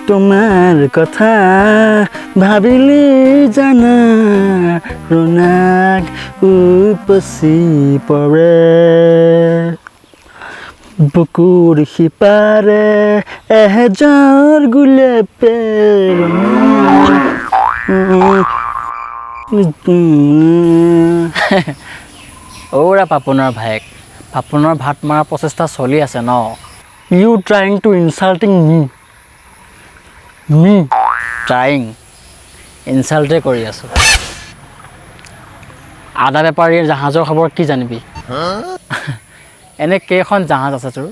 তোমাৰ কথা ভাবিলে জানা ৰোণাক উপচি পৰে। বুকুৰ সিপাৰে এহেজাৰ গোলাপেৰ। অ'ৰা পাপনৰ ভায়েক, পাপনৰ ভাত মৰাৰ প্ৰচেষ্টা চলি আছে ন? You trying to insulting me me trying ইনচাল্টে কৰি আছোঁ। আদা বেপাৰীৰ জাহাজৰ খবৰ কি জানিবি? এনে কেইখন জাহাজ আছে তোৰ?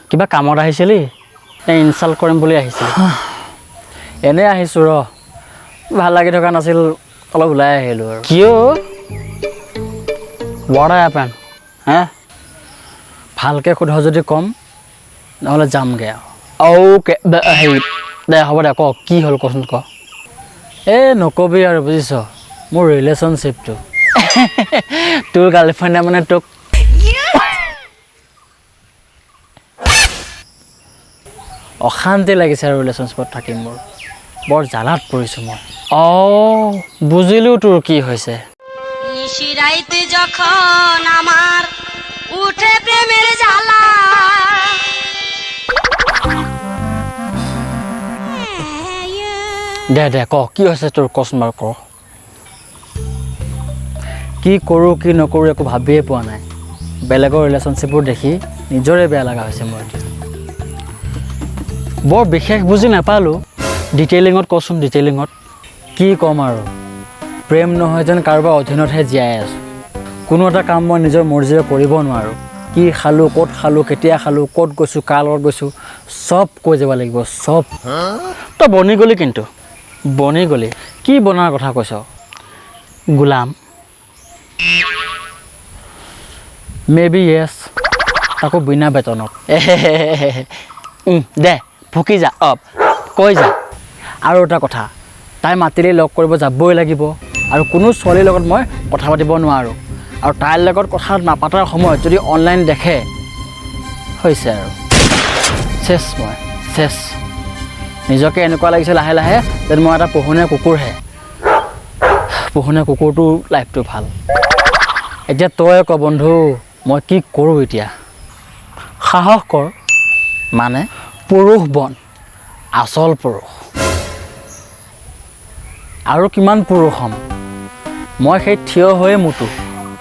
কিবা কামত আহিছিলি নে ইনচাল্ট কৰিম বুলি আহিছিলি? এনেই আহিছোঁ ৰ, ভাল লাগি থকা নাছিল, অলপ ওলাই আহিলোঁ আৰু। কিয়? What happen? হে, ভালকৈ সোধ যদি ক'ম, নহ'লে যামগৈ আৰু। অ'কে, হেৰি দে, হ'ব দে, ক কি হ'ল কচোন ক। এই নকবি আৰু বুজিছ, মোৰ ৰিলেশ্যনশ্বিপটো। তোৰ গাৰ্লফ্ৰেণ্ডে মানে তোক অশান্তি লাগিছে আৰু ৰিলেশ্যনশ্বিপত থাকি মোৰ বৰ জ্বালাত পৰিছোঁ মই। অঁ, বুজিলোঁ তোৰ কি হৈছে। নিশিৰাইতে যখন আমাৰ উঠে প্ৰেমেৰ জ্বালা, দে দে ক কি হৈছে তোৰ, কচোন বাৰু ক। কি কৰোঁ কি নকৰোঁ একো ভাবিয়ে পোৱা নাই। বেলেগৰ ৰিলেশ্যনশ্বিপবোৰ দেখি নিজৰে বেয়া লগা হৈছে মোৰ এতিয়া। বৰ বিশেষ বুজি নাপালোঁ, ডিটেইলিঙত কচোন, ডিটেইলিঙত। কি ক'ম আৰু, প্ৰেম নহয় যেন কাৰোবাৰ অধীনতহে জীয়াই আছোঁ। কোনো এটা কাম মই নিজৰ মৰ্জিৰে কৰিব নোৱাৰোঁ। কি খালোঁ, ক'ত খালোঁ, কেতিয়া খালোঁ, ক'ত গৈছোঁ, কাৰ লগত গৈছোঁ, চব কৈ যাব লাগিব চব। তই বনি গ'লি কিন্তু, বনি গ'লি? কি বনাৰ কথা কৈছ? গোলাম। মে বি য়েছ, তাকো বিনা বেতনত। দে ভুকি যা, অ কৈ যা। আৰু এটা কথা, তাই মাতিলেই লগ কৰিব যাবই লাগিব আৰু কোনো ছোৱালীৰ লগত মই কথা পাতিব নোৱাৰোঁ। আৰু তাইৰ লগত কথা নাপাতাৰ সময়ত যদি অনলাইন দেখে, হৈছে আৰু চেছ, মই চেছ। নিজকে এনেকুৱা লাগিছে লাহে লাহে যেন মই এটা পোহনীয়া কুকুৰহে। পোহনীয়া কুকুৰটোৰ লাইফটো ভাল। এতিয়া তই ক বন্ধু, মই কি কৰোঁ এতিয়া? সাহস কৰ। মানে পুৰুষ বন, আচল পুৰুষ। আৰু কিমান পুৰুষ হ'ম মই? সেই থিয় হৈয়ে মুতো।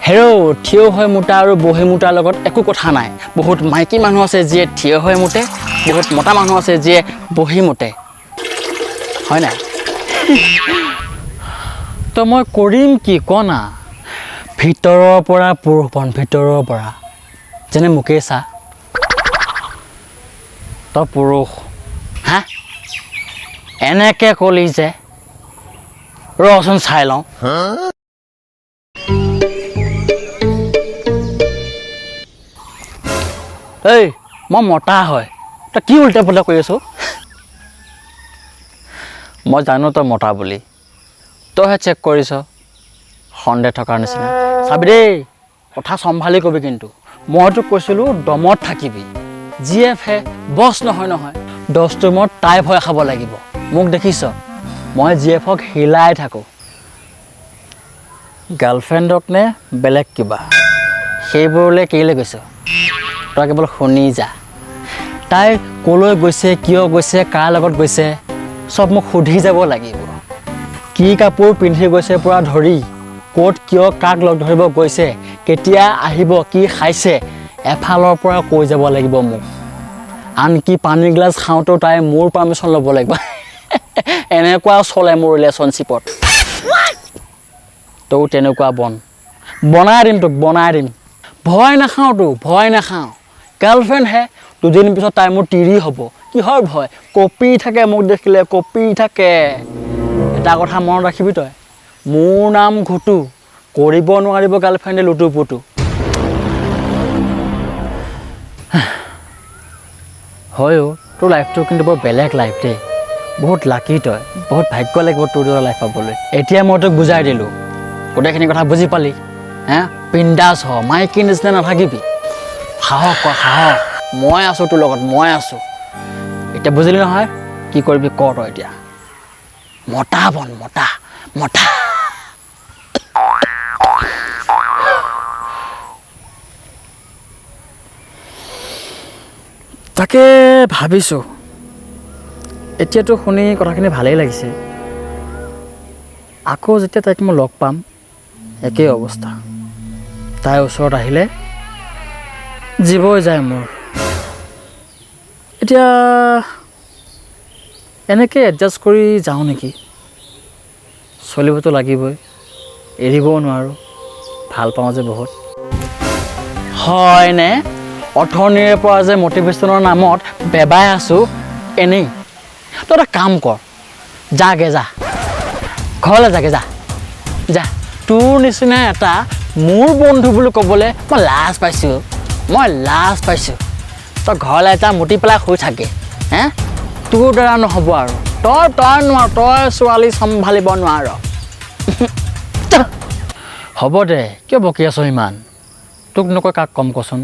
হেৰৌ, থিয় হৈ মোতা আৰু বহি মোতাৰ লগত একো কথা নাই। বহুত মাইকী মানুহ আছে যিয়ে থিয় হৈ মোতে, বহুত মতা মানুহ আছে যিয়ে বহি মোতে, হয় নাই? তো মই কৰিম কি ক না? ভিতৰৰ পৰা পুৰুষ বন, ভিতৰৰ পৰা। যেনে মোকেই চা। তই পুৰুষ? হা, এনেকৈ ক'লি যে, ৰচোন চাই লওঁ। এই মই মতা হয়, তই কি উল্টা পুল্টা কৰি আছ? মই জানো তই মতা বুলি, তইহে চেক কৰিছ সন্দেহ থকাৰ নিচিনা। চাবি দেই, কথা চম্ভালি কবি কিন্তু। মই তোক কৈছিলোঁ দমত থাকিবি। জি এফ হে, বছ নহয় নহয়। দহটো মত তাই ভয় খাব লাগিব। মোক দেখিছ, মই জি এফক হিলাই থাকোঁ। গাৰ্লফ্ৰেণ্ডক নে বেলেগ কিবা, সেইবোৰলৈ কেলৈ গৈছ? তই কেৱল শুনি যা। তাই ক'লৈ গৈছে, কিয় গৈছে, কাৰ লগত গৈছে, চব মোক সুধি যাব লাগিব। কি কাপোৰ পিন্ধি গৈছে পৰা ধৰি ক'ত কিয় কাক লগ ধৰিব গৈছে, কেতিয়া আহিব, কি খাইছে, এফালৰ পৰা কৈ যাব লাগিব মোক। আনকি পানী গিলাচ খাওঁতেও তাই মোৰ পাৰ্মিশ্যন ল'ব লাগিব। এনেকুৱা চলে মোৰ ৰিলেশ্যনশ্বিপত। তয়ো তেনেকুৱা বন। বনাই দিম তোক, বনাই দিম। ভয় নাখাওঁতো, ভয় নাখাওঁ। গাৰ্লফ্ৰেণ্ডহে, দুদিন পিছত তাই মোৰ তিৰি হ'ব, কিহৰ ভয়? কঁপি থাকে মোক দেখিলে, কঁপি থাকে। এটা কথা মনত ৰাখিবি তই, মোৰ নাম ঘটু, কৰিব নোৱাৰিব গাৰ্লফ্ৰেণ্ডে লুটু পুটু। হয় অ', তোৰ লাইফটো কিন্তু বৰ বেলেগ লাইফ দেই। বহুত লাকি তই, বহুত ভাগ্য লাগিব তোৰ দৰে লাইফ পাবলৈ। এতিয়া মই তোক বুজাই দিলোঁ, গোটেইখিনি কথা বুজি পালি? হে, বিন্দাছ হ, মাইকী নিচিনা নাথাকিবি। সাহস কৰ, সাহস। মই আছোঁ তোৰ লগত, মই আছোঁ। এতিয়া বুজিলি নহয় কি কৰিবি কৰ তই এতিয়া। মতা বন, মতা মতা। তাকে ভাবিছোঁ, এতিয়াতো শুনি কথাখিনি ভালেই লাগিছে। আকৌ যেতিয়া তাইক মই লগ পাম একেই অৱস্থা, তাইৰ ওচৰত আহিলে জীৱই যায় মোৰ। এতিয়া এনেকৈ এডজাষ্ট কৰি যাওঁ নেকি? চলিবতো লাগিবই, এৰিবও নোৱাৰোঁ, ভাল পাওঁ যে বহুত। হয়নে? অথনিৰে পৰা যে মটিভেশ্যনৰ নামত বেবাই আছোঁ এনেই। তই এটা কাম কৰ, যাগে যা, ঘৰলৈ যাগে যা যা। তোৰ নিচিনা এটা মোৰ বন্ধু বুলি ক'বলৈ মই লাজ পাইছোঁ, মই লাজ পাইছোঁ। তই ঘৰলৈ এটা মুতি পেলাই শুই থাকে হে, তোৰ দ্বাৰা নহ'ব আৰু। তই তই নোৱাৰ, তই ছোৱালী চম্ভালিব নোৱাৰ। হ'ব দে, কিয় বকি আছ ইমান? তোক নকয় কাক কম কচোন?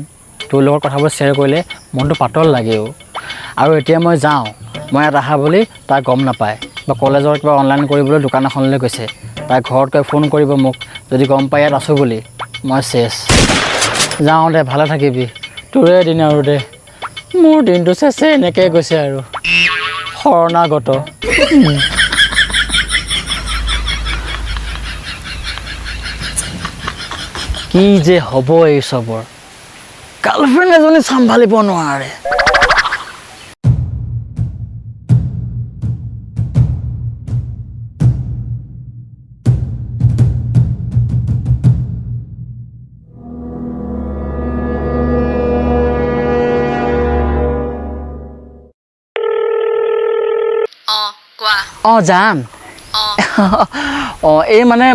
তোৰ লগত কথাবোৰ শ্বেয়াৰ কৰিলে মনটো পাতল লাগেও। আৰু এতিয়া মই যাওঁ, মই ইয়াত অহা বুলি তাই গম নাপায়, বা কলেজৰ কিবা অনলাইন কৰিবলৈ দোকান এখনলৈ গৈছে। তাই ঘৰত গৈ ফোন কৰিব মোক, যদি গম পাই ইয়াত আছোঁ বুলি মই চেচ। যাওঁ দে, ভালে থাকিবি, তোৰে দিন আৰু দে। মোৰ দিনটো চেচে এনেকৈ গৈছে আৰু, শৰণাগত। কি যে হ'ব এই চবৰ, গাৰ্লফ্ৰেণ্ড এজনী চম্ভালিব নোৱাৰে। অঁ যাম। অঁ এই মানে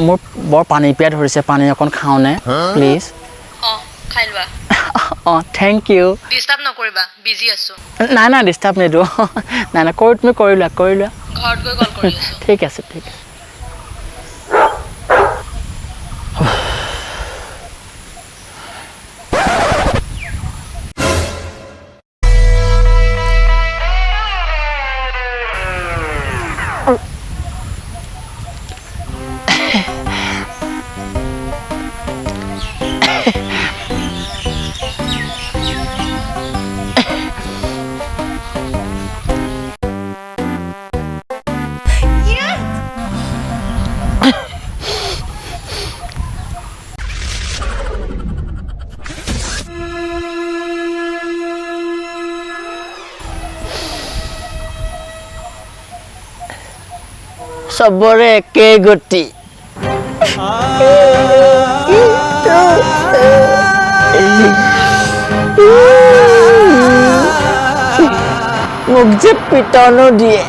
মোৰ বৰ পানী পিয়াহ ধৰিছে, পানী অকণ খাওঁনে প্লিজ? খাই লোৱা। অঁ thank U. Disturb নকৰিবা, বিজি আছোঁ। নাই নাই ডিষ্টাৰ্ব নিদিওঁ। নাই নাই কৰি, তুমি কৰি লোৱা, কৰি লোৱা। ঘৰত গৈ কল কৰি আছোঁ। ঠিক আছে ঠিক আছে। চবৰে একেই গতি। মোক যে পিটনো দিয়ে।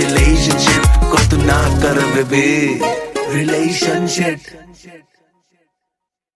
Relationship को तू ना कर बेबी, रिलेशनशिप।